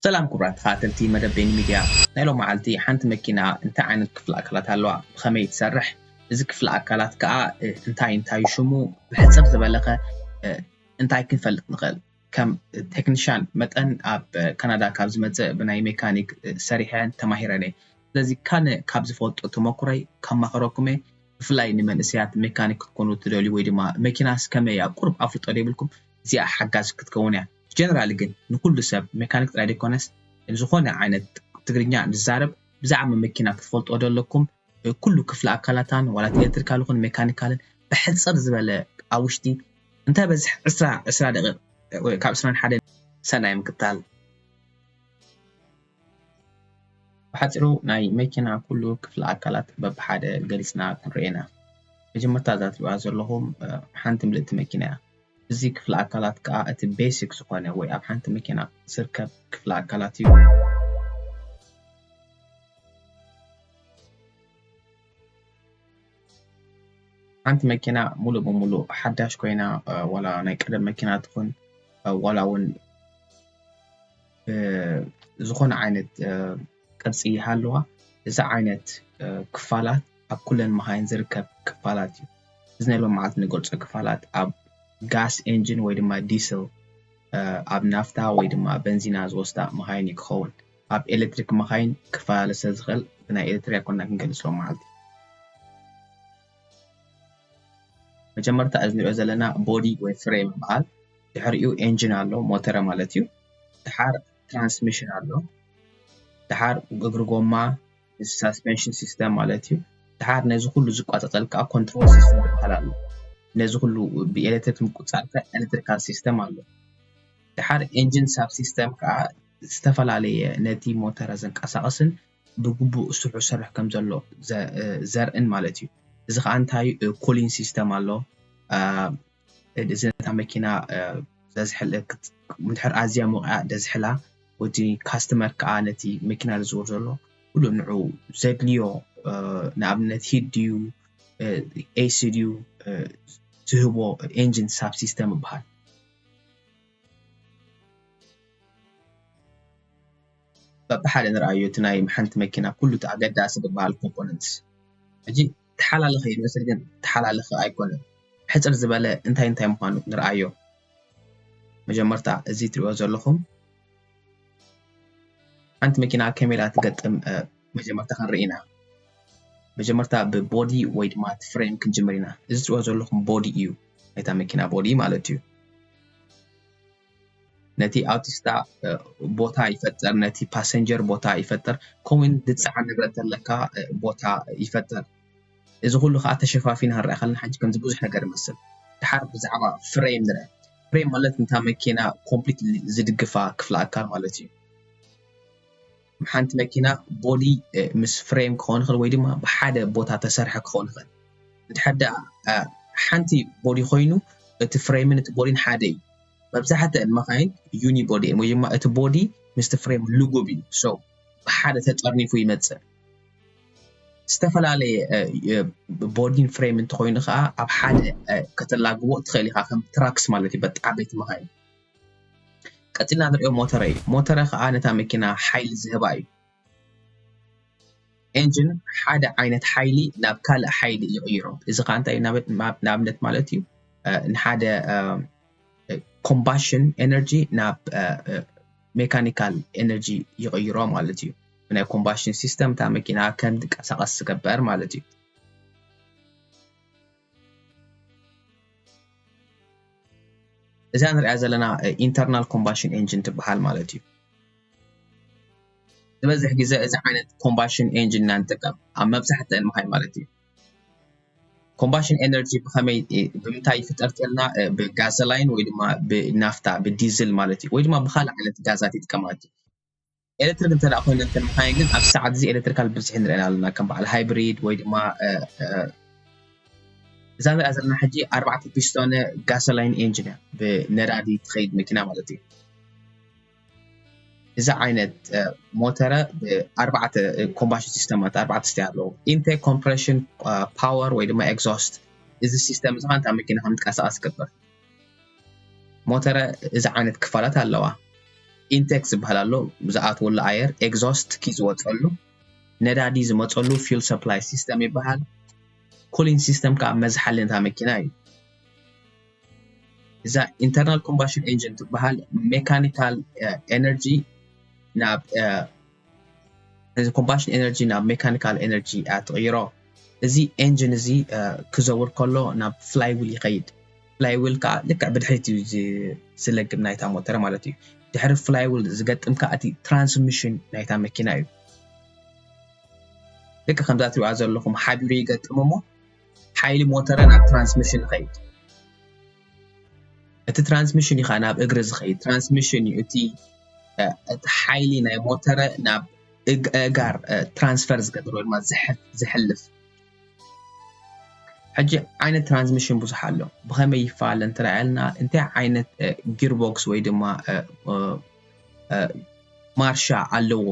ሰላም ክቡራት ተኸታተልቲ መደብ ቤኒ ሚድያ፣ ናይ ሎም መዓልቲ ሓንቲ መኪና እንታይ ዓይነት ክፍለ ኣካላት ኣለዋ፣ ብኸመይ ትሰርሕ፣ እዚ ክፍለ ኣካላት ከኣ እንታይ እንታይ ሽሙ፣ ብሕጽር ዝበለኸ እንታይ ክንፈልጥ ንኽእል? ከም ቴክኒሻን መጠን ኣብ ካናዳ ካብ ዝመጽእ ብናይ ሜካኒክ ሰሪሐ ተማሂረን እየ። ስለዚ ካነ ካብ ዝፈልጦ ተመኩረይ ከማኸረኩም እየ። ብፍላይ ንመንእሰያት ሜካኒክ ክትኮኑ ትደልዩ ወይ ድማ መኪናስ ከመይ እያ ቁሩብ ኣፍልጦ ዘይብልኩም፣ እዚኣ ሓጋዚ ክትከውን እያ። ጀነራሊ ግን ንኩሉ ሰብ ሜካኒክ ጥራይ ዘይኮነስ ዝኾነ ዓይነት ትግርኛ ንዛረብ ብዛዕባ መኪና ክትፈልጦ ደለኩም ኩሉ ክፍለ ኣካላታን ዋላት ኤሌክትሪካል ይኹን ሜካኒካልን ብሕጽር ዝበለ ኣብ ውሽጢ እንታይ በዝሕ ዕስራ ዕስራ ደቂቕ ወይ ካብ ዕስራን ሓደን ሰናይ ምክታል። ብሓጺሩ ናይ መኪና ኩሉ ክፍለ ኣካላት በብሓደ ገሊጽና ክንርኢ ኢና። መጀመርታ እዛ ትሪእዋ ዘለኹም ሓንቲ ምልእቲ መኪና እያ። እዚ ክፍለ ኣካላት ከኣ እቲ ቤሲክ ዝኾነ ወይ ኣብ ሓንቲ መኪና ዝርከብ ክፍለ ኣካላት እዩ። ሓንቲ መኪና ሙሉእ ብሙሉእ ሓዳሽ ኮይና ዋላ ናይ ቀደም መኪና ትኹን ዋላ እውን ዝኾነ ዓይነት ቅርፂ ይሃለዋ፣ እዚ ዓይነት ክፋላት ኣብ ኩለን መኻይን ዝርከብ ክፋላት እዩ። እዚ ናይ ሎም መዓልቲ ንገልፆ ክፋላት ኣብ ጋስ ኤንጂን ወይ ድማ ዲስል ኣብ ናፍታ ወይ ድማ በንዚና ዝወስዳ መኻይን እዩ ክኸውን። ኣብ ኤሌክትሪክ መኻይን ክፈላለ ስለ ዝኽእል ብናይ ኤሌክትሪክ ኣይኮንና ክንገልፅ ሎም መዓልቲ። መጀመርታ እዚ ንሪኦ ዘለና ቦዲ ወይ ፍሬም ይበሃል። ድሕሪኡ ኤንጂን ኣሎ፣ ሞተረ ማለት እዩ። ድሓር ትራንስሚሽን ኣሎ። ድሓር እግሪ ጎማ፣ ሳስፔንሽን ሲስተም ማለት እዩ። ድሓር ነዚ ኩሉ ዝቋጻጸል ከዓ ኮንትሮል ሲስተም ዝበሃል ኣሎ። ነዚ ኩሉ ብኤሌክትሪክ ምቁጻር ከዓ ኤሌክትሪካል ሲስተም ኣሎ። ድሓር ኤንጂን ሳብ ሲስተም ከዓ ዝተፈላለየ ነቲ ሞተረ ዘንቀሳቕስን ብግቡእ ስርሑ ሰርሕ ከም ዘሎ ዘርእን ማለት እዩ። እዚ ከዓ እንታይ ኩሊን ሲስተም ኣሎ። እዚ ነታ መኪና ዘዝሕል እንድሕር ኣዝያ ሞቂያ ደዝሕላ፣ ወዲ ካስተመር ከዓ ነቲ መኪና ዝዝውር ዘሎ ኩሉ ንዑ ዘድልዮ፣ ንኣብነት ሂድ ድዩ ኤሲ ድዩ ዝህቦ ኤንጂን ሳብ ሲስተም ይበሃል። በብሓደ ንርኣዮ እቲ ናይ ሓንቲ መኪና ኩሉ እቲ ኣገዳሲ ዝበሃል ኮምፖነንትስ። ሕጂ ተሓላለኸ ይመስል ግን ተሓላለኸ ኣይኮነን። ሕፅር ዝበለ እንታይ እንታይ ምዃኑ ንርኣዮ። መጀመርታ እዚ ትሪኦ ዘለኹም ሓንቲ መኪና ከመይ ኢላ ትገጥም መጀመርታ ክንርኢ ኢና። መጀመርታ ብቦዲ ወይ ድማ እቲ ፍሬም ክንጅምር ኢና። እዚ ትሪኦ ዘለኹም ቦዲ እዩ፣ ናይታ መኪና ቦዲ ማለት እዩ። ነቲ ኣውቲስታ ቦታ ይፈጥር፣ ነቲ ፓሰንጀር ቦታ ይፈጥር፣ ከምኡውን ዝፀዓን ንብረት ተለካ ቦታ ይፈጥር። እዚ ኩሉ ከዓ ተሸፋፊና ክንሪኣ ከለና ሕጂ ከምዚ ብዙሕ ነገር ይመስል። ድሓር ብዛዕባ ፍሬም ንርአ። ፍሬም ማለት ነታ መኪና ኮምፕሊት ዝድግፋ ክፍለ ኣካል ማለት እዩ። ሓንቲ መኪና ቦዲ ምስ ፍሬም ክኸውን ይኽእል ወይ ድማ ብሓደ ቦታ ተሰርሐ ክኸውን ይኽእል። እንድሕር ደኣ ሓንቲ ቦዲ ኮይኑ እቲ ፍሬምን እቲ ቦዲን ሓደ እዩ። መብዛሕትአን መኻይን ዩኒ ቦዲ ወይ ድማ እቲ ቦዲ ምስቲ ፍሬም ልጉብ እዩ። ሶ ብሓደ ተጠርኒፉ ይመፅእ። ዝተፈላለየ ቦዲን ፍሬም እንተኮይኑ ከዓ ኣብ ሓደ ከተላግቦ ትኽእል ኢኻ፣ ከም ትራክስ ማለት እዩ። በጣም ቤት መኻይን ቀፂልና ንሪኦ ሞተረ እዩ። ሞተረ ከዓ ነታ መኪና ሓይሊ ዝህባ እዩ። ኤንጂን ሓደ ዓይነት ሓይሊ ናብ ካልእ ሓይሊ ይቕይሮ። እዚ ከዓ እንታይ እዩ? ንኣብነት ማለት እዩ ንሓደ ኮምባሽን ኤነርጂ ናብ ሜካኒካል ኤነርጂ ይቕይሮ ማለት እዩ። ብናይ ኮምባሽን ሲስተም እታ መኪና ከም ትንቀሳቐስ ዝገብር ማለት እዩ። እዛ ንሪኣ ዘለና ኢንተርናል ኮምባሽን ኤንጂን ትበሃል ማለት እዩ። ዝበዝሕ ግዜ እዚ ዓይነት ኮምባሽን ኤንጂን ኢና ንጥቀም ኣብ መብዛሕትአን መኻይን ማለት እዩ። ኮምባሽን ኤነርጂ ብኸመይ ብምንታይ ይፍጠር ተልና ብጋዘላይን ወይ ድማ ብናፍታ ብዲዝል ማለት እዩ፣ ወይ ድማ ብካልእ ዓይነት ጋዛት ይጥቀም ማለት እዩ። ኤሌክትሪክ እንተ ደኣ ኮይነን እተን መኻይን ግን ኣብዚ ሰዓት እዚ ኤሌክትሪካል ብዝሒ ንሪአን ኣለና፣ ከም በዓል ሃይብሪድ ወይ ድማ እዛ ንሪኣ ዘለና ሕጂ ኣርባዕተ ፒስቶነ ጋሶላይን ኤንጂን እያ፣ ብነዳዲ ትኸይድ መኪና ማለት እዩ። እዚ ዓይነት ሞተረ ብኣርባዕተ ኮምባሽን ሲስተማት ኣርባዕተ ስቲ ኣለዎ። ኢንቴክ፣ ኮምፕሬሽን፣ ፓወር ወይ ድማ ኤግዞስት። እዚ ሲስተም እዚ ከ እታ መኪና ከም ትንቀሳቐስ ይገብር። ሞተረ እዚ ዓይነት ክፋላት ኣለዋ። ኢንቴክ ዝበሃል ኣሎ፣ ዝኣትወሉ ኣየር፣ ኤግዞስት ኪ ዝወፀሉ፣ ነዳዲ ዝመፀሉ fuel supply system ይበሃል። ኩሊንግ ሲስተም ከዓ መዝሓሊ ነታ መኪና እዩ። እዛ ኢንተርናል ኮምባሽን ኤንጂን ትበሃል ሜካኒካል ኤነርጂ ናብ እዚ ኮምባሽን ኤነርጂ ናብ ሜካኒካል ኤነርጂ እያ ትቕይሮ። እዚ ኤንጂን እዚ ክዘውር ከሎ ናብ ፍላይዊል ይኸይድ። ፍላይዊል ከዓ ልክዕ ብድሕሪት እዩ ዝለግብ ናይታ ሞተር ማለት እዩ። ድሕሪ ፍላይዊል ዝገጥም ከዓ እቲ ትራንስሚሽን ናይታ መኪና እዩ። ልክዕ ከምዛ ትሪዋ ዘለኹም ሓቢሩ ይገጥም እሞ ሓይሊ ሞተረ ናብ ትራንስሚሽን ይኸይድ። እቲ ትራንስሚሽን እዩ ከዓ ናብ እግሪ ዝኸይድ። ትራንስሚሽን እዩ እቲ እቲ ሓይሊ ናይ ሞተረ ናብ እጋር ትራንስፈር ዝገብር ወይ ድማ ዝሕልፍ። ሕጂ ዓይነት ትራንስሚሽን ብዙሕ ኣሎ። ብኸመይ ይፈላለ እንተረኣየልና እንታይ ዓይነት ጊርቦክስ ወይ ድማ ማርሻ ኣለዎ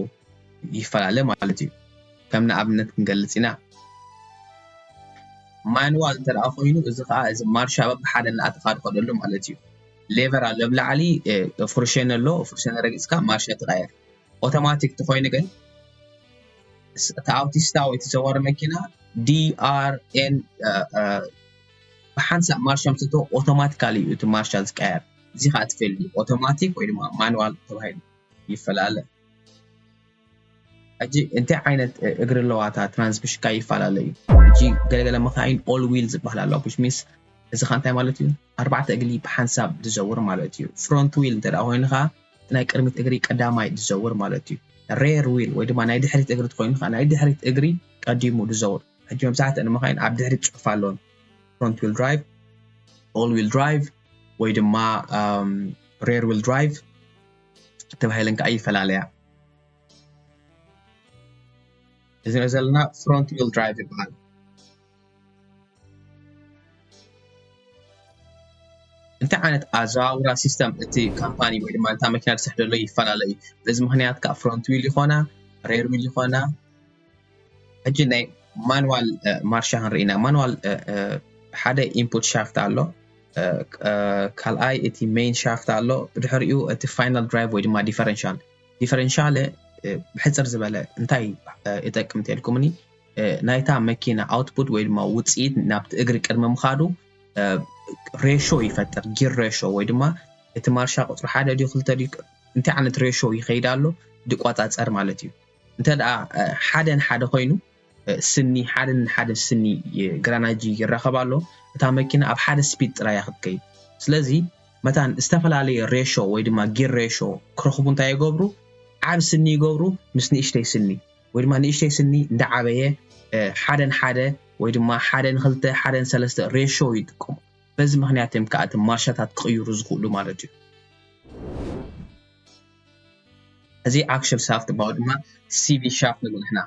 ይፈላለ ማለት እዩ። ከም ንኣብነት ክንገልጽ ኢና። ማንዋል እንተ ደኣ ኮይኑ እዚ ከዓ እዚ ማርሻ በብሓደ እናኣተኻ ትኸደሉ ማለት እዩ። ሌቨር ኣሎ ኣብ ላዕሊ ፍርሸን ኣሎ፣ ፍርሸን ረጊፅካ ማርሻ ትቐየር። ኦቶማቲክ ተኮይኑ ግን እቲ ኣውቲስታ ወይ እቲ ዘዋሪ መኪና ዲኣርኤን ብሓንሳብ ማርሻ ምስተቶ ኦቶማቲካሊ እዩ እቲ ማርሻ ዝቀየር። እዚ ከዓ ትፈልዩ ኦቶማቲክ ወይ ድማ ማንዋል ተባሂሉ ይፈላለ። ሕጂ እንታይ ዓይነት እግሪ ኣለዋ እታ ትራንስሚሽን ከዓ ይፈላለ እዩ። ሕጂ ገለገለ መካይን ኦል ዊል ዝበሃል ኣሎ። ዊች ሚንስ እዚ ከዓ እንታይ ማለት እዩ? ኣርባዕተ እግሪ ብሓንሳብ ዝዘውር ማለት እዩ። ፍሮንት ዊል እንተ ደኣ ኮይኑ ከዓ ናይ ቅድሚት እግሪ ቀዳማይ ዝዘውር ማለት እዩ። ሬር ዊል ወይ ድማ ናይ ድሕሪት እግሪ ተኮይኑ ከዓ ናይ ድሕሪት እግሪ ቀዲሙ ዝዘውር። ሕጂ መብዛሕትአን መካይን ኣብ ድሕሪት ፅሑፍ ኣለዎን። ፍሮንት ዊል ድራይቭ፣ ኦል ዊል ድራይቭ ወይ ድማ ሬር ዊል ድራይቭ ተባሂለን ከዓ ይፈላለያ። እዚ ንሪኦ ዘለና ፍሮንት ዊል ድራይቭ ይበሃል። እንታይ ዓይነት ኣዘዋውራ ሲስተም እቲ ካምፓኒ ወይ ድማ እታ መኪና ትስሕደሎ ይፈላለ እዩ። በዚ ምክንያት ከዓ ፍሮንት ዊል ይኾና ሬር ዊል ይኾና። ሕጂ ናይ ማንዋል ማርሻ ክንርኢ ኢና። ማንዋል ሓደ ኢንፑት ሻፍት ኣሎ፣ ካልኣይ እቲ ሜይን ሻፍት ኣሎ፣ ብድሕሪኡ እቲ ፋይናል ድራይቭ ወይ ድማ ዲፈረንሻል። ዲፈረንሻል ብሕፅር ዝበለ እንታይ ይጠቅም እንተልኩምኒ ናይታ መኪና ኣውትፑት ወይ ድማ ውፅኢት ናብቲ እግሪ ቅድሚ ምኻዱ ሬሾ ይፈጥር። ጊር ሬሾ ወይ ድማ እቲ ማርሻ ቁፅሪ ሓደ ድዩ ክልተ ድዩ እንታይ ዓይነት ሬሾ ይኸይድ ኣሎ ድቆፃፀር ማለት እዩ። እንተ ደኣ ሓደን ሓደ ኮይኑ ስኒ ሓደን ሓደ ስኒ ግራናጂ ይራኸብ ኣሎ። እታ መኪና ኣብ ሓደ ስፒድ ጥራይ ክትከይድ። ስለዚ መታን ዝተፈላለየ ሬሾ ወይ ድማ ጊር ሬሾ ክረኽቡ እንታይ ይገብሩ? ዓብ ስኒ ይገብሩ ምስ ንእሽተይ ስኒ ወይ ድማ ንእሽተይ ስኒ እንዳዓበየ ሓደን ሓደ ወይ ድማ ሓደን ክልተ ሓደን ሰለስተ ሬሾ ይጥቀሙ። በዚ ምክንያት እዮም ከዓ እቲ ማርሻታት ክቕይሩ ዝኽእሉ ማለት እዩ። እዚ ኣክሽል ሻፍት ባው ድማ ሲቪ ሻፍት ንብል ንሕና።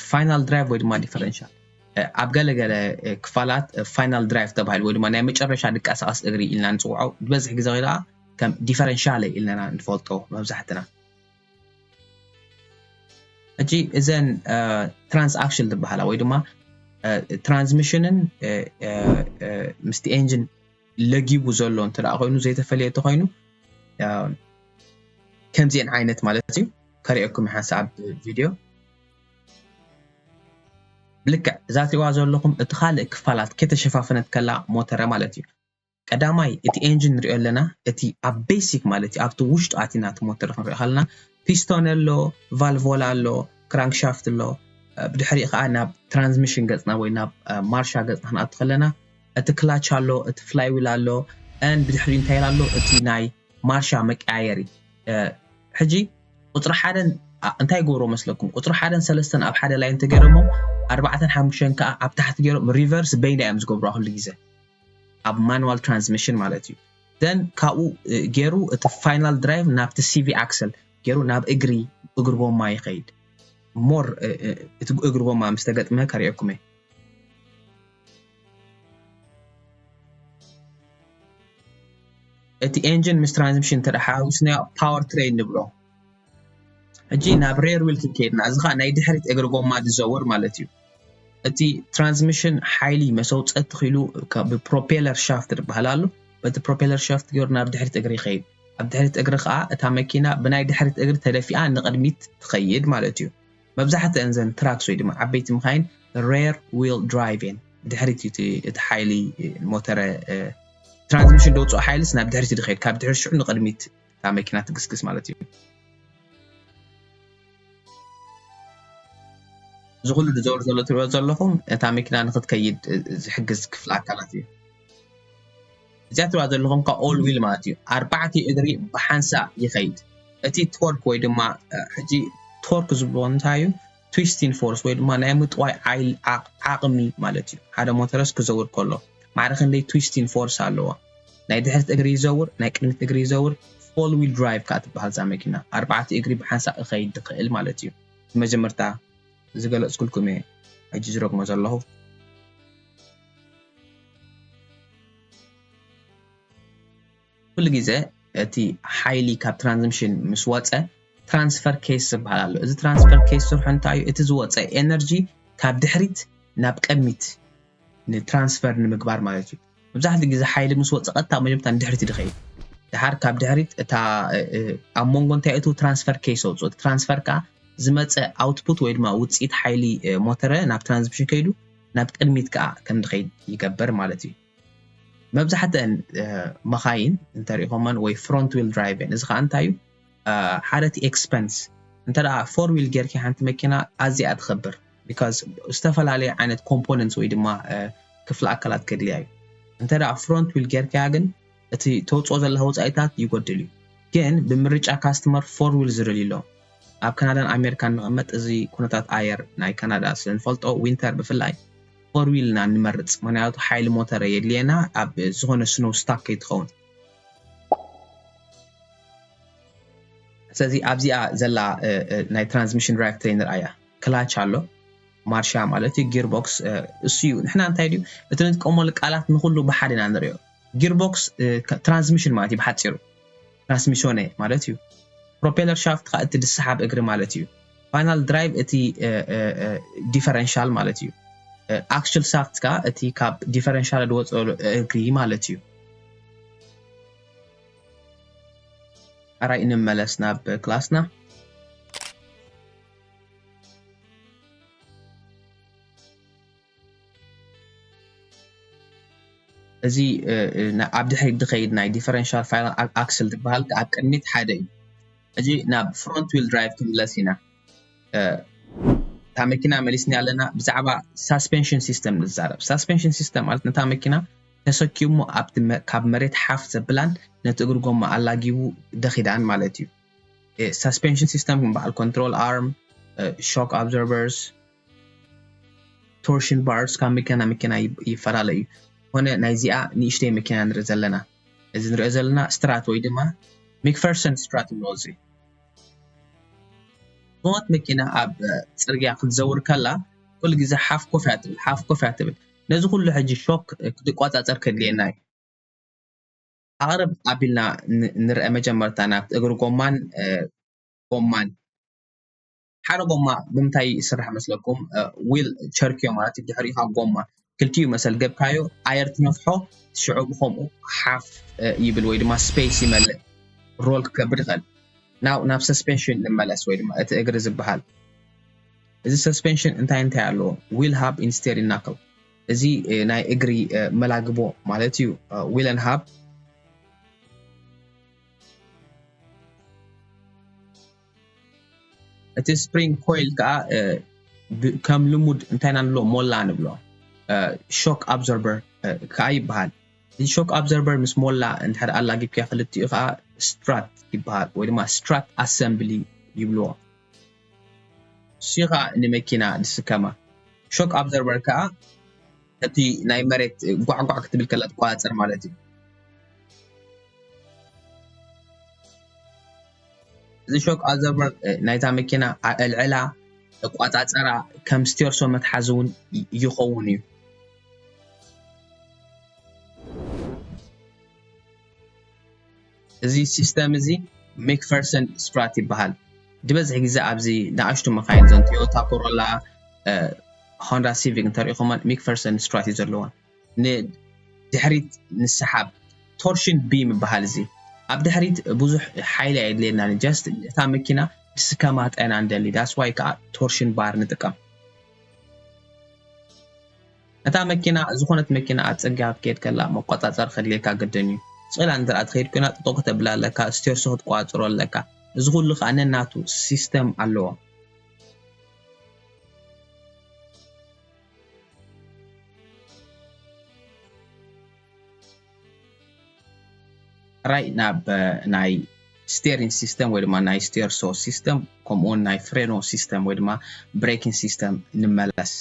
ፋይናል ድራይቭ ወይ ድማ ዲፈረንሻል ኣብ ገለገለ ክፋላት ፋይናል ድራይቭ ተባሂሉ ወይ ድማ ናይ መጨረሻ ድቃሳቀስ እግሪ ኢልና ንፅውዖ ዝበዝሕ ግዜ ከዓ ከም ዲፈረንሻለ ኢልና ንፈልጦ መብዛሕትና። ሕጂ እዘን ትራንስኣክሽን ዝበሃላ ወይ ድማ ትራንስሚሽንን ምስቲ ኤንጂን ለጊቡ ዘሎ እንተ ደኣ ኮይኑ ዘይተፈለየ እንተኮይኑ ከምዚአን ዓይነት ማለት እዩ። ከርእየኩም ሓንሳብ ቪድዮ። ብልክዕ እዛ ትሪእዋ ዘለኹም እቲ ካልእ ክፋላት ከተሸፋፈነት ከላ ሞተረ ማለት እዩ። ቀዳማይ እቲ ኤንጂን ንሪኦ ኣለና፣ እቲ ኣብ ቤሲክ ማለት እዩ ኣብቲ ውሽጡ ኣቲና እቲ ሞተር ክንሪኦ ከለና ፒስቶን ኣሎ፣ ቫልቮላ ኣሎ፣ ክራንክሻፍት ኣሎ። ብድሕሪኡ ከዓ ናብ ትራንስሚሽን ገፅና ወይ ናብ ማርሻ ገፅና ክንኣቱ ከለና እቲ ክላች ኣሎ፣ እቲ ፍላይዊል ኣሎ፣ ን ብድሕሪኡ እንታይ ኣሎ እቲ ናይ ማርሻ መቀያየሪ። ሕጂ ቁፅሪ ሓደን እንታይ ይገብሮ መስለኩም? ቁፅሪ ሓደን ሰለስተን ኣብ ሓደ ላይን ተገይሮሞ ኣርባዕተን ሓሙሽተን ከዓ ኣብ ታሕቲ ገይሮም ሪቨርስ በይና እዮም ዝገብሩ ኩሉ ግዜ ኣብ ማኑዋል ትራንስሚሽን ማለት እዩ። ዘን ካብኡ ገይሩ እቲ ፋይናል ድራይቭ ናብቲ ሲቪ ኣክሰል ገይሩ ናብ እግሪ እግሪ ጎማ ይኸይድ። ሞር እቲ እግሪ ጎማ ምስ ተገጥመ ከርእየኩም እየ። እቲ ኤንጂን ምስ ትራንስሚሽን እንተ ሓዊስናዮ ፓወር ትሬን ንብሎ። ሕጂ ናብ ሬር ዊል ክንከይድና፣ እዚ ከዓ ናይ ድሕሪት እግሪ ጎማ ዝዘውር ማለት እዩ። እቲ ትራንስሚሽን ሓይሊ መሰውፀቲ ክኢሉ ብፕሮፔለር ሻፍት ዝበሃል ኣሎ። በቲ propeller shaft ገይሩ ናብ ድሕሪት እግሪ ይኸይድ። ኣብ ድሕሪት እግሪ ከዓ እታ መኪና ብናይ ድሕሪት እግሪ ተደፊኣ ንቕድሚት ትኸይድ ማለት እዩ። መብዛሕትአን ዘን ትራክስ ወይ ድማ ዓበይቲ መኻይን rear wheel drive እየን። ድሕሪት እዩ እቲ ሓይሊ ሞተረ ትራንስሚሽን ደውፅኦ ሓይልስ ናብ ድሕሪት ድኸይድ ካብ ድሕሪ ሽዑ ንቕድሚት እታ መኪና ትግስግስ ማለት እዩ። እዚ ኩሉ ዝዘውር ዘሎ ትሪኦ ዘለኹም እታ መኪና ንክትከይድ ዝሕግዝ ክፍሊ ኣካላት እዩ። እዚኣ ትሪኣ ዘለኹም ከዓ all wheel ማለት እዩ። ኣርባዕተ እግሪ ብሓንሳእ ይኸይድ። እቲ ቶርክ ወይ ድማ ሕጂ ቶርክ ዝብሎ እንታይ እዩ? Twisting force ወይ ድማ ናይ ምጥዋይ ዓቕሚ ማለት እዩ። ሓደ ሞተረስ ክዘውር ከሎ ማዕረ ክንደይ twisting force ኣለዎ? ናይ ድሕሪት እግሪ ይዘውር፣ ናይ ቅድሚት እግሪ ይዘውር። Four wheel drive ከዓ ትበሃል እዛ መኪና። ኣርባዕተ እግሪ ብሓንሳእ ክኸይድ ዝኽእል ማለት እዩ። መጀመርታ ዝገለፅኩልኩም እየ ሕጂ ዝረግሞ ዘለኹ። ኩሉ ግዜ እቲ ሓይሊ ካብ ትራንስሚሽን ምስ ወፀ transfer case ዝበሃል ኣሎ። እዚ transfer case ስርሑ እንታይ እዩ? እቲ ዝወፀ ኤነርጂ ካብ ድሕሪት ናብ ቅድሚት ንትራንስፈር ንምግባር ማለት እዩ። መብዛሕትኡ ግዜ ሓይሊ ምስ ወፀ ቀጥታ መጀመርታ ንድሕሪት ድኸይድ ድሓር ካብ ድሕሪት እታ ኣብ መንጎ እንታይ እቱ ትራንስፈር case ኣውፅኦ። እቲ ትራንስፈር ከዓ ዝመፀ ኣውትፑት ወይ ድማ ውፅኢት ሓይሊ ሞተረ ናብ ትራንስሚሽን ከይዱ ናብ ቅድሚት ከዓ ከም ድኸይድ ይገብር ማለት እዩ። መብዛሕትአን መኻይን እንተሪኢኹመን ወይ front wheel drive እየን። እዚ ከዓ እንታይ እዩ? ሓደ እቲ expense እንተ ደኣ four wheel ጌርኪ ሓንቲ መኪና ኣዚኣ ትኸብር because ዝተፈላለየ ዓይነት components ወይ ድማ ክፍለ ኣካላት ከድልያ እዩ። እንተ ደኣ front wheel ጌርኪያ ግን እቲ ተውፅኦ ዘለካ ወፃኢታት ይጎድል እዩ። ግን ብምርጫ ካስተመር four wheel ዝደልዩ ኣሎ። ኣብ ካናዳን ኣሜሪካን ንቐመጥ እዚ ኩነታት ኣየር ናይ ካናዳ ስለ ንፈልጦ ዊንተር ብፍላይ four wheel ኢና ንመርፅ። ምክንያቱ ሓይሊ ሞተር የድልየና ኣብ ዝኾነ snow stuck ከይትኸውን። ስለዚ ኣብዚኣ ዘላ ናይ transmission drive train ርኣያ clutch ኣሎ ማርሻ ማለት እዩ gearbox እሱ እዩ። ንሕና እንታይ ድዩ እቲ ንጥቀመሉ ቃላት ንኩሉ ብሓደ ኢና ንሪኦ። Gearbox transmission ማለት እዩ ብሓፂሩ ትራንስሚሽን ማለት እዩ። Propeller shaft ከዓ እቲ ዝስሓብ እግሪ ማለት እዩ። Final drive እቲ differential ማለት እዩ። Axial shaft ከዓ እቲ ካብ differential ዝወፀሉ እግሪ ማለት እዩ። ኣራይ እንመለስ ናብ ክላስና። እዚ ኣብ ድሕሪት ዝኸይድ ናይ differential final axle ዝበሃል ኣብ ቅድሚት ሓደ እዩ። እዚ ናብ front wheel drive ክንምለስ ኢና። እታ መኪና መሊስና ኣለና። ብዛዕባ suspension system ንዛረብ። Suspension system ማለት ነታ መኪና ተሰኪሙ ካብ መሬት ሓፍ ዘብላን ነቲ እግሪ ጎማ ኣላጊቡ ደኺዳን ማለት እዩ። Suspension system ከም በዓል control arm፣ shock absorbers፣ torsion bars ካብ መኪና ናብ መኪና ይፈላለ እዩ። ኮነ ናይዚኣ ንእሽተይ መኪና ንርኢ ዘለና። እዚ ንሪኦ ዘለና ስትራት ወይ ድማ ሚክፈርሰን ስትራት ንብሎ እዚ ዝኾነት መኪና ኣብ ፅርግያ ክትዘውር ከላ ኩሉ ግዜ ሓፍ ኮፍ እያ ትብል፣ ሓፍ ኮፍ እያ ትብል። ነዚ ኩሉ ሕጂ ሾክ ክትቆፃፀር ከድልየና እዩ። ኣቕርብ ኣቢልና ንርአ መጀመርታ ናብቲ እግሪ ጎማን ጎማን ሓደ ጎማ ብምንታይ ይስራሕ መስለኩም? ዊል ቸርኪዮ ማለት ድሕሪኻ ጎማ ክልቲኡ መሰል ገብካዮ ኣየር ትነፍሖ ሽዑ ብከምኡ ሓፍ ይብል ወይ ድማ ስፔስ ይመልእ ሮል ክገብር ይኽእል። ናው ናብ ሰስፔንሽን ንመለስ ወይ ድማ እቲ እግሪ ዝበሃል እዚ ሰስፔንሽን እንታይ እንታይ ኣለዎ? ዊል ሃብ ኢንስቴሪን ናክል እዚ ናይ እግሪ መላግቦ ማለት እዩ። ዊለን ሃብ እቲ ስፕሪንግ ኮይል ከዓ ከም ልሙድ እንታይ ኢና ንብሎ ሞላ ንብሎ ሾክ ኣብዞርበር ከዓ ይበሃል። እዚ ሾክ ኣብዞርበር ምስ ሞላ እንድሕር ኣላጊብካ ክልቲኡ ከዓ ስትራት ይበሃል ወይ ድማ ስትራት ኣሰምብሊ ይብልዎ። እሱ ከዓ ንመኪና ዝስከማ ሾክ ኣብዞርበር ከዓ እቲ ናይ መሬት ጓዕጓዕ ክትብል ከላ ትቆፃፀር ማለት እዩ። እዚ ሾክ ኣብዞርበር ናይታ መኪና ኣዕልዕላ ኣቋፃፀራ ከም ስቴርሶ መትሓዚ እውን ይኸውን እዩ። እዚ ሲስተም እዚ ሜክፈርሰን ስትራት ይበሃል። ዝበዝሕ ግዜ ኣብዚ ንኣሽቱ መካይን ዘን ቶዮታ ኮሮላ፣ ሆንዳ ሲቪክ እንተሪኢኹመን ሜክፈርሰን ስትራት እዩ ዘለወን። ንድሕሪት ንሰሓብ torsion beam ይበሃል። እዚ ኣብ ድሕሪት ብዙሕ ሓይሊ ኣየድልየናን፣ just እታ መኪና ድስከማታ ኢና ንደሊ። That's why ከዓ torsion bar ንጥቀም። እታ መኪና፣ ዝኾነት መኪና ኣብ ጽርግያ ክትከይድ ከላ መቆጻጸሪ ከድልየካ ግድን እዩ። ስእላ እንተ ትኸይድ ኮይና ጠጠው ከተብላ ኣለካ፣ ስቴርሶ ክትቆጻጽሮ ኣለካ። እዚ ኩሉ ከዓ ነናቱ ሲስተም ኣለዎ። ራይ ናብ ናይ ስቴሪንግ ሲስተም ወይ ድማ ናይ ስቴርሶ ሲስተም፣ ከምኡውን ናይ ፍሬኖ ሲስተም ወይ ድማ ብሬኪንግ ሲስተም ንመለስ።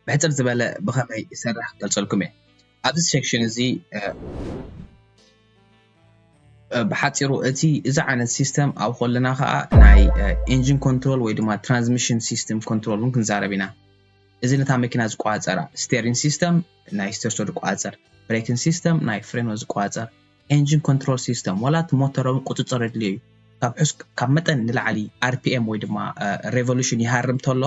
ብሕፅር ዝበለ ብኸመይ ይሰርሕ ክገልፀልኩም እየ። ኣብዚ ሴክሽን እዚ ብሓፂሩ እቲ እዚ ዓይነት ሲስተም ኣብ ከለና ከዓ ናይ ኢንጂን ኮንትሮል ወይ ድማ ትራንስሚሽን ሲስተም ኮንትሮል እውን ክንዛረብ ኢና። እዚ ነታ መኪና ዝቆፃፀራ ስቴሪንግ ሲስተም ናይ ስቴርሶ ዝቆፃፀር፣ ብሬኪንግ ሲስተም ናይ ፍሬኖ ዝቆፃፀር፣ ኢንጂን ኮንትሮል ሲስተም ዋላ እቲ ሞተር እውን ቁፅፅር የድልዮ እዩ። ካብ ሕስ ካብ መጠን ንላዕሊ ኣርፒኤም ወይ ድማ ሬቮሉሽን ይሃርም ተሎ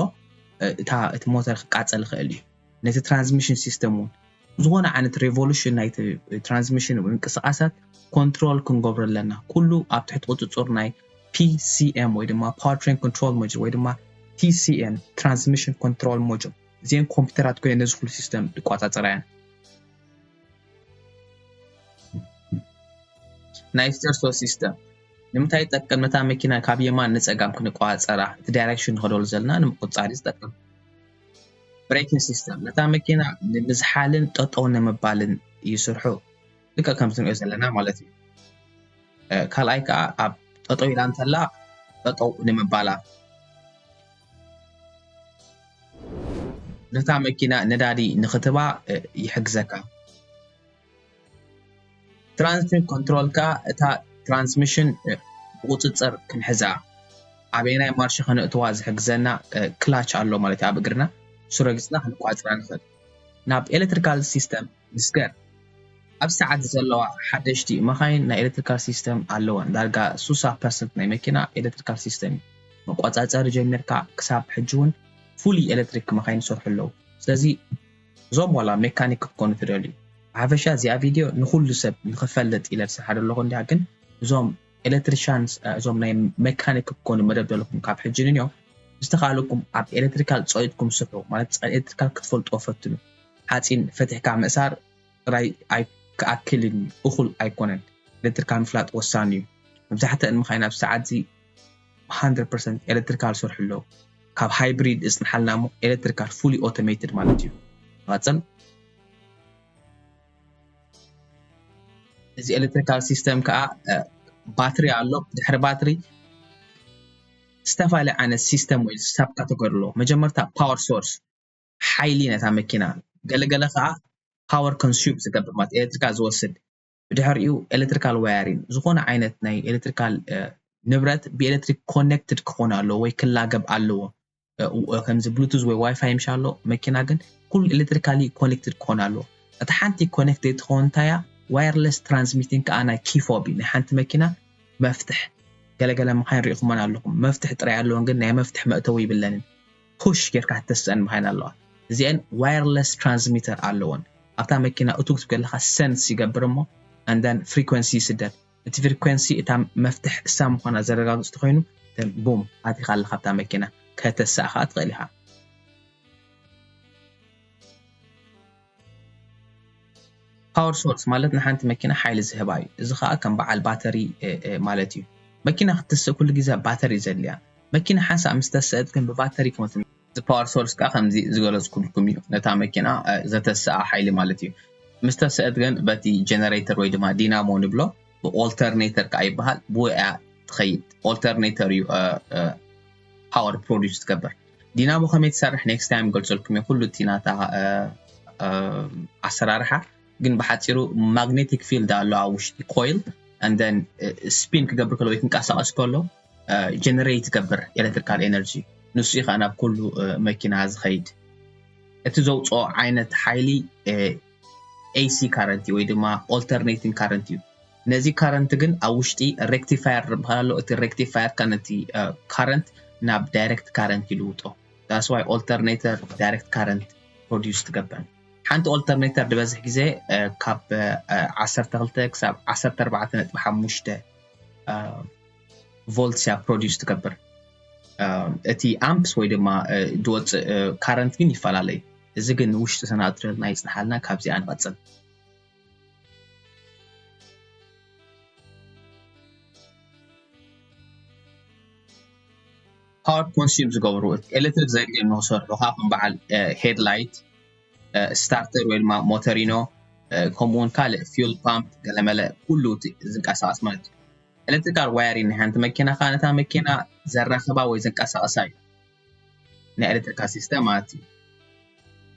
እታ እቲ ሞተር ክቃፀል ይኽእል እዩ። ነቲ ትራንስሚሽን ሲስተም እውን ዝኾነ ዓይነት ሬቮሉሽን ናይቲ ትራንስሚሽን ምንቅስቃሳት ኮንትሮል ክንገብሮ ኣለና። ኩሉ ኣብ ትሕቲ ቁፅፅር ናይ ፒሲኤም ወይ ድማ ፓወር ትሬን ኮንትሮል ሞጁል ወይ ድማ ቲሲኤም ትራንስሚሽን ኮንትሮል ሞጁል። እዚአን ኮምፒውተራት ኮይነ ነዚ ኩሉ ሲስተም ዝቆፃፀራ እየን። ናይ ስቴርሶ ሲስተም ንምንታይ ይጠቅም? ነታ መኪና ካብ የማን ንፀጋም ክንቆፃፀራ፣ እቲ ዳይሬክሽን ንኸደሉ ዘለና ንምቁፃር እዩ ዝጠቅም። ብሬኪንግ ሲስተም ነታ መኪና ንምዝሓልን ጠጠው ንምባልን ይስርሑ። ልክዕ ከምዚ ንሪኦ ዘለና ማለት እዩ። ካልኣይ ከዓ ኣብ ጠጠው ኢላ እንተላ ጠጠው ንምባላ፣ ነታ መኪና ነዳዲ ንኽትባ ይሕግዘካ። ትራንስሚሽን ኮንትሮል ከዓ እታ ትራንስሚሽን ብቁፅፅር ክንሕዛ፣ ኣበየናይ ማርሽ ከነእትዋ ዝሕግዘና ክላች ኣሎ ማለት እዩ። ኣብ እግርና እሱ ረጊፅና ክንቋፅራ ንኽእል። ናብ ኤሌክትሪካል ሲስተም ንስገር። ኣብ ሰዓት ዘለዋ ሓደሽቲ መኻይን ናይ ኤሌክትሪካል ሲስተም ኣለወን። ዳርጋ ስሳ ፐርሰንት ናይ መኪና ኤሌክትሪካል ሲስተም እዩ። መቆፃፀሪ ጀሚርካ ክሳብ ሕጂ እውን ፉሊ ኤሌክትሪክ መኻይን ይሰርሑ ኣለዉ። ስለዚ እዞም ዋላ ሜካኒክ ክትኮኑ ትደልዩ፣ ብሓፈሻ እዚኣ ቪድዮ ንኹሉ ሰብ ንኽፈልጥ ኢለ ዝሰርሓ ዘለኹ እንዲያ፣ ግን እዞም ኤሌክትሪሻንስ እዞም ናይ ሜካኒክ ክትኮኑ መደብ ዘለኹም ካብ ሕጂ ንንዮ ዝተኻለኩም ኣብ ኤሌክትሪካል ፀቂጥኩም ስርሑ፣ ማለት ኤሌክትሪካል ክትፈልጦ ፈትኑ። ሓፂን ፈቲሕካ ምእሳር ጥራይ ኣይክኣክልን እዩ፣ እኹል ኣይኮነን። ኤሌክትሪካል ምፍላጥ ወሳኒ እዩ። መብዛሕትአን መኻይን ኣብ ሰዓት እዚ ሃንድረድ ፐርሰንት ኤሌክትሪካል ይሰርሑ ኣለዉ። ካብ ሃይብሪድ ዝፅንሓልና እሞ ኤሌክትሪካል ፉሊ ኦቶሜትድ ማለት እዩ። ንቐፅል። እዚ ኤሌክትሪካል ሲስተም ከዓ ባትሪ ኣሎ። ድሕሪ ባትሪ ዝተፈላለዩ ዓይነት ሲስተም ወይ ሳብ ካተጎሪ ኣሎ። መጀመርታ ፓወር ሶርስ ሓይሊ ነታ መኪና፣ ገለገለ ከዓ ፓወር ኮንሱም ዝገብር ማለት ኤሌክትሪካል ዝወስድ። ብድሕሪኡ ኤሌክትሪካል ዋያሪን፣ ዝኾነ ዓይነት ናይ ኤሌክትሪካል ንብረት ብኤሌክትሪክ ኮኔክትድ ክኾን ኣለዎ ወይ ክላገብ ኣለዎ። ከምዚ ብሉቱዝ ወይ ዋይፋይ ምሽ ኣሎ፣ መኪና ግን ኩሉ ኤሌክትሪካሊ ኮኔክትድ ክኾን ኣለዎ። እታ ሓንቲ ኮኔክትድ ትኸውን እንታይ እያ? ዋየርለስ ትራንስሚቲንግ ከዓ ናይ ኪ ፎብ እዩ። ናይ ሓንቲ መኪና መፍትሕ፣ ገለገለ መኻይን ሪኢኹመን ኣለኹም፣ መፍትሕ ጥራይ ኣለዎን፣ ግን ናይ መፍትሕ መእተዊ ይብለንን። ፑሽ ጌርካ ትተስአን መኻይን ኣለዋ። እዚአን ዋየርለስ ትራንስሚተር ኣለዎን። ኣብታ መኪና እቱ ክትብል ከለኻ ሰንስ ይገብር እሞ፣ and then ፍሪኮንሲ ይስደድ። እቲ ፍሪኮንሲ እታ መፍትሕ እሳ ምዃና ዘረጋግፅ ተኾይኑ፣ then ቡም ኣቲኻ ኣለኻ ኣብታ መኪና። ከተስኣ ከዓ ትኽእል ኢኻ። ፓወር ሶርስ ማለት ንሓንቲ መኪና ሓይሊ ዝህባ እዩ። እዚ ከዓ ከም በዓል ባተሪ ማለት እዩ። መኪና ክትስእ ኩሉ ግዜ ባተሪ ዘድልያ። መኪና ሓንሳእ ምስ ተስአት ግን ብባተሪ ክመት። እዚ ፓወር ሶርስ ከዓ ከምዚ ዝገለፅኩልኩም እዩ፣ ነታ መኪና ዘተስኣ ሓይሊ ማለት እዩ። ምስ ተስአት ግን በቲ ጀነሬተር ወይ ድማ ዲናሞ ንብሎ፣ ብኦልተርኔተር ከዓ ይበሃል፣ ብኡ እያ ትኸይድ። ኦልተርኔተር እዩ ፓወር ፕሮዲስ ትገብር። ዲናሞ ከመይ ትሰርሕ ኔክስት ታይም ገልፀልኩም እየ፣ ኩሉ እቲ ናታ ኣሰራርሓ። ግን ብሓፂሩ ማግኔቲክ ፊልድ ኣሎ ኣብ ውሽጢ ኮይል፣ and then ስፒን ክገብር ከሎ ወይ ክንቀሳቀስ ከሎ ጀነሬት ይገብር ኤሌክትሪካል ኤነርጂ። ንሱ እዩ ከዓ ናብ ኩሉ መኪና ዝኸይድ። እቲ ዘውፅኦ ዓይነት ሓይሊ ኤሲ ካረንት ወይ ድማ ኦልተርኔቲንግ ካረንት እዩ። ነዚ ካረንት ግን ኣብ ውሽጢ ሬክቲፋየር ዝበሃል ኣሎ። እቲ ሬክቲፋየር ከዓ ነቲ ካረንት ናብ ዳይሬክት ካረንት ይልውጦ። That's why ኦልተርኔተር ዳይሬክት ካረንት ፕሮዲስ ትገብር። ሓንቲ alternator ዝበዝሕ ግዜ ካብ ዓሰርተ ክልተ ክሳብ ዓሰርተ ኣርባዕተ ነጥቢ ሓሙሽተ volts እያ produce ትገብር። እቲ amps ወይ ድማ ዝወፅእ current ግን ይፈላለ እዩ። እዚ ግን ውሽጢ ሰናትረልና ይፅንሓልና። ካብዚኣ ንቐፅል። Power consume ዝገብሩ፣ ኤሌክትሪክ ዘድልዮም ንክሰርሑ ከዓ ከም በዓል headlight፣ starter ወይ ድማ ሞተሪኖ፣ ከምኡውን ካልእ fuel pump፣ ገለመለ ኩሉ ዝንቀሳቀስ ማለት እዩ። Electrical wiring ናይ ሓንቲ መኪና ከዓ ነታ መኪና ዘራኽባ ወይ ዘንቀሳቀሳ እዩ፣ ናይ electrical system ማለት እዩ።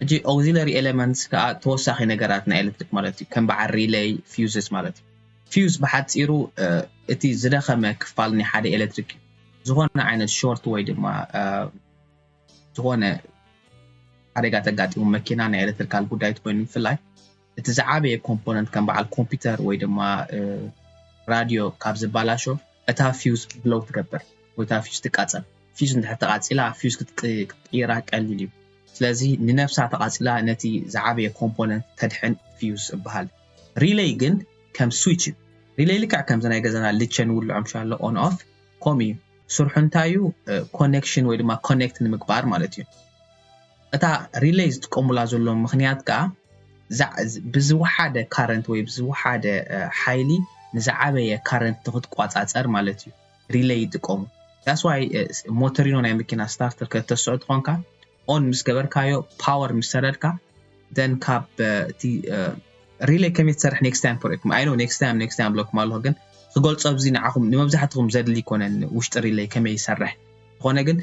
ሕጂ auxiliary elements ከዓ ተወሳኺ ነገራት ናይ ኤሌክትሪክ ማለት እዩ፣ ከም በዓል relay፣ fuses ማለት እዩ። Fuse ብሓፂሩ እቲ ዝደኸመ ክፋል ናይ ሓደ ኤሌክትሪክ እዩ። ዝኾነ ዓይነት short ወይ ድማ ዝኾነ ሓደጋ ተጋጢሙ መኪና ናይ electrical ጉዳይ ትኮይኑ ምፍላይ እቲ ዝዓበየ component ከም በዓል ኮምፒውተር ወይ ድማ ራድዮ ካብ ዝበላሾ እታ fuse blow ትገብር ወይ እታ fuse ትቃፀል። Fuse እንድሕር ተቃፂላ fuse ክትቅይራ ቀሊል እዩ። ስለዚ ንነብሳ ተቃፂላ ነቲ ዝዓበየ component ተድሕን fuse ይበሃል። Relay ግን ከም switch እዩ። Relay ልክዕ ከምዚ ናይ ገዛና ልቸ ንውልዖም ሻሎ on off ከምኡ እዩ። ስርሑ እንታይ እዩ? Connection ወይ ድማ connect ንምግባር ማለት እዩ። እታ relay ዝጥቀሙላ ዘለዉ ምክንያት ከዓ ብዝወሓደ current ወይ ብዝወሓደ ሓይሊ ንዝዓበየ current ንክትቋፃፀር ማለት እዩ relay ይጥቀሙ። That's why ሞተሪኖ ናይ መኪና starter ከተስዑ ትኾንካ on ምስ ገበርካዮ power ምስ ሰደድካ then ካብ እቲ relay ከመይ ትሰርሕ next time for I know next time next time ብለኩም ኣለኹ፣ ግን ክገልፆ ኣብዚ ንዓኹም ንመብዛሕትኹም ዘድሊ ይኮነን ውሽጢ relay ከመይ ይሰርሕ። ዝኾነ ግን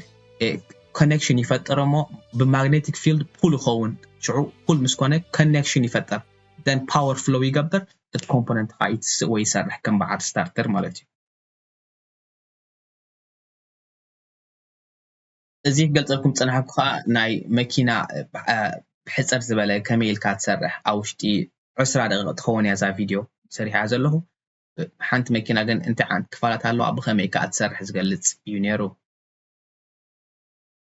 connection ይፈጥር እሞ ብ magnetic field pull ይኸውን። ሽዑ pull ምስ ኮነ connection ይፈጥር then power flow ይገብር። እቲ component ከዓ ይትስእ ወይ ይሰርሕ ከም በዓል starter ማለት እዩ። እዚ ክገልፀልኩም ዝፀናሕኩ ከዓ ናይ መኪና ብሕፅር ዝበለ ከመይ ኢልካ ትሰርሕ ኣብ ውሽጢ ዕስራ ደቂቕ ትኸውን እያ እዛ ቪድዮ ሰሪሓ ዘለኹ። ሓንቲ መኪና ግን እንታይ ዓይነት ክፋላት ኣለዋ ብኸመይ ከዓ ትሰርሕ ዝገልፅ እዩ ነይሩ።